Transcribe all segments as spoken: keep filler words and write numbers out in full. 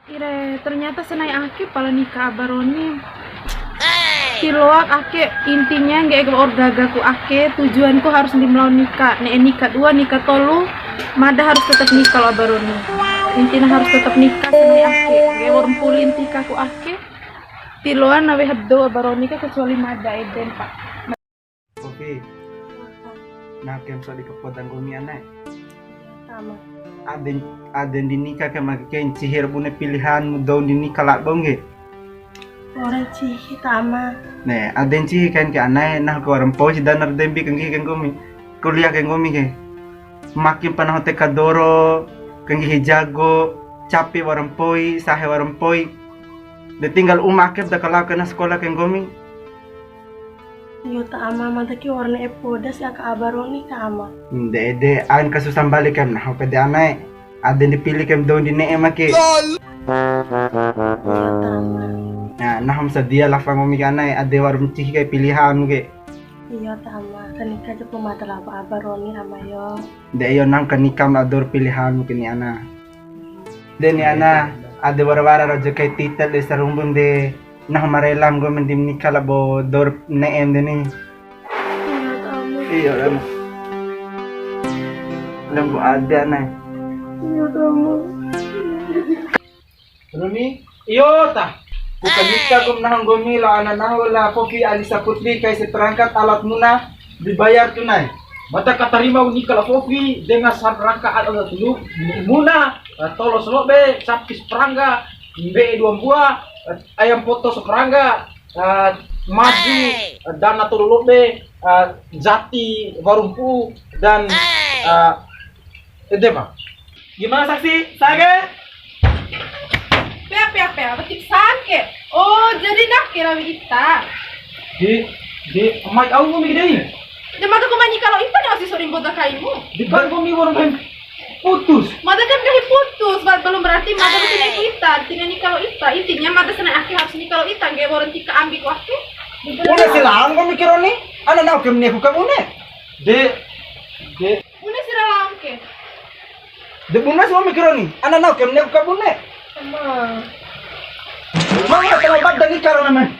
Ire, ternyata sanai ake pala nika Aba Roni. Tiloak ake, intinya ngge'e wa'ur gagaku ake, tujuanku harus ndi ma lao nika. Ne'e nika dua, nika tolu, mada harus tetap nika labo Aba Roni. Intinya harus tetap nika sanai ake. Ngge'e wa'ur mpuli ntikaku ake. Tiloan na weha dou Aba Roni ka kecuali mada eden, Pak. Kopi. Nah, kem so di kapoda nggomi anae. Tama. Aden, aden di nika ke make ke ncihi ra bune pilihan dou di nika labo ngge. Ore ncihi tama. Ne, aden ncihi kain ke anae, nah ko wara mpoi si dana ra dembi ke nggihi ke nggomi. Kuliah ke nggomi ke. Makin pana hote kadoro, ke nggihi jago, capi wara mpoi, sahe wara mpoi. De tinggal uma ake da kala kena sekolah ke nggomi. Iyo ta ama, mada ke wa'ur ne'e poda si aka Aba Roni ta ama. Nde ede, ain kasusa mbali kem nahu pede anae. Ade ndi pili kem dou ndi ne'e make. Iyo ta ama. Nah, nahu ma sadia lafa nggomi ke anae, ade wa'ur ncihi kai pilihan ke. Iyo ta ama, kanika japu mada labo Aba Roni ama yo. De iyo nang kanika ma dou ra pilihan ke ni ana. De ni ana, ade wara-wara rojo kai titel de sarumbun de. Nahu ma rela nggomi ndi ma nika labo dou ra ne'e de ni. Iyo ta ama. Iyo, Rama. Lembo ade anae. Iyo ta ama. Rumi? Iyo ta. Ku kanika kum nahu nggomi la ana nahu la Fofi Alisa Putri kai seperangkat alat muna dibayar tunai. Mada katarima ku nika la Fofi dengan seperangkat alat muna, eh, tolo selobe, capi seperangga, mbe'e dua mbua, eh, ayam poto seperangga, eh, madu, eh, dana tolu lobe, eh, jati warumpu, dan, eh, ede, Pak. Gimana saksi? Sage? Pea, pea, pea, wati pesan ke. Oh, jadi nak kira ita. Di, di, mai au nggomi dei. De mada ku mai nika labo ita ni, au si sori mboda kaimu. Di kan nggomi wa'ur main putus. Mada kan nggahi putus, ba-, belum berarti mada mesti naik ita, artinya nika labo ita. Intinya mada sanai ake harus nika labo ita, nggahi wa'ur tika ambi ku ake. Bune si lao nggomi ke Roni, ana nahu ke mene ku ka bune. De, de. Bune si lao ke. De bune si nggomi ke Roni, ana nahu ke mene ku ka bune. Sama. Mau terlambat dari karena men.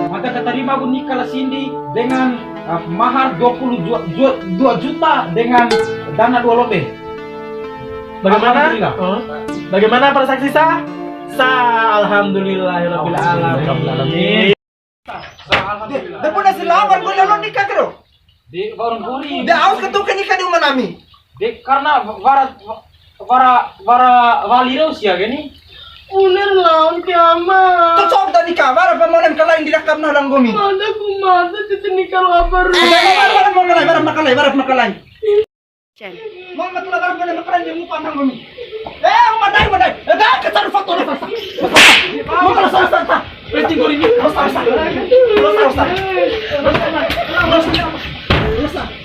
Mada katarima ku nika la Sindi dengan, eh, mahar dua puluh dua, dua, dua juta dengan dana dua lobe. Bagaimana? Alhamdulillah. Oh. Bagaimana para saksi sah? Sah, alhamdulillahirabbil alamin. De, de bune si lao wa'ur nggomi lalo nika ke ro? De, wa'ur nggomi. De, au si katu'u ke nika di uma nami. De, karena wara, wara, wara wali rau sia ke ni. Bune laon ke ama. Cocok da nika, wara pa mone ma kalai ndi rakam na lao nggomi. Mada ku mada titi nika labo Aba Roni. Wara, wara, wara ma kalai, wara ma kalai, wara ma kalai. Cen. Mau nggak tuh, lebar, boleh makan, yang mau pandang, Bang? Eh, mau pandang, pandang. Eh, dah, kejar foto, dah, dah, dah. Mau kalau salah, salah, salah. Berarti gue ini, salah, salah, salah. Salah, salah, salah. Salah, salah, salah.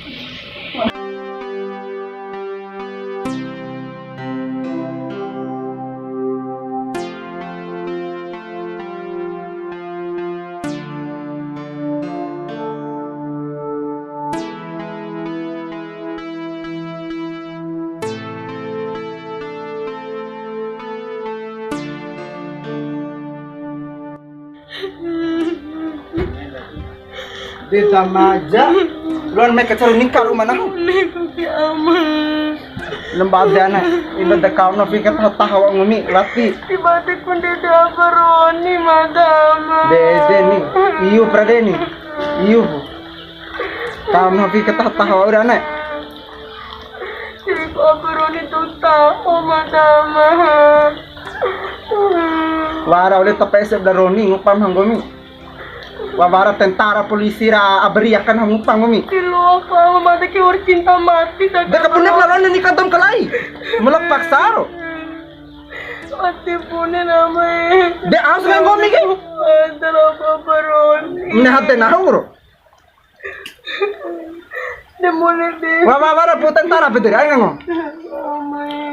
De tamaja, loan mai kacaru ningka ruma nahu. Ne'e ku ke ama. Lemba ade ana, iba de kau no fika taha taha wa nggomi, wati. Iba de kunde de Aba Roni mada ama. De, de ni, iu pra de ni, iu. Kau no fika taha taha wa ura ana. Iko Aba Roni tuta, o mada ama. Wara ole tapese da Roni, ngupa ma nggomi. Wawara tentara, polisi ra abri akan ngupa nggomi. Tiloa pa, mada ke wa'ur cinta mati, tak. De kabune la Roni nika dou ma kalai. Melak paksa ro. Mati bune nama e. De aus nggomi ke. Antara Aba Roni. Mene hate nahu ro. Wa, wa, wara pu tentara pede re, ai ngango.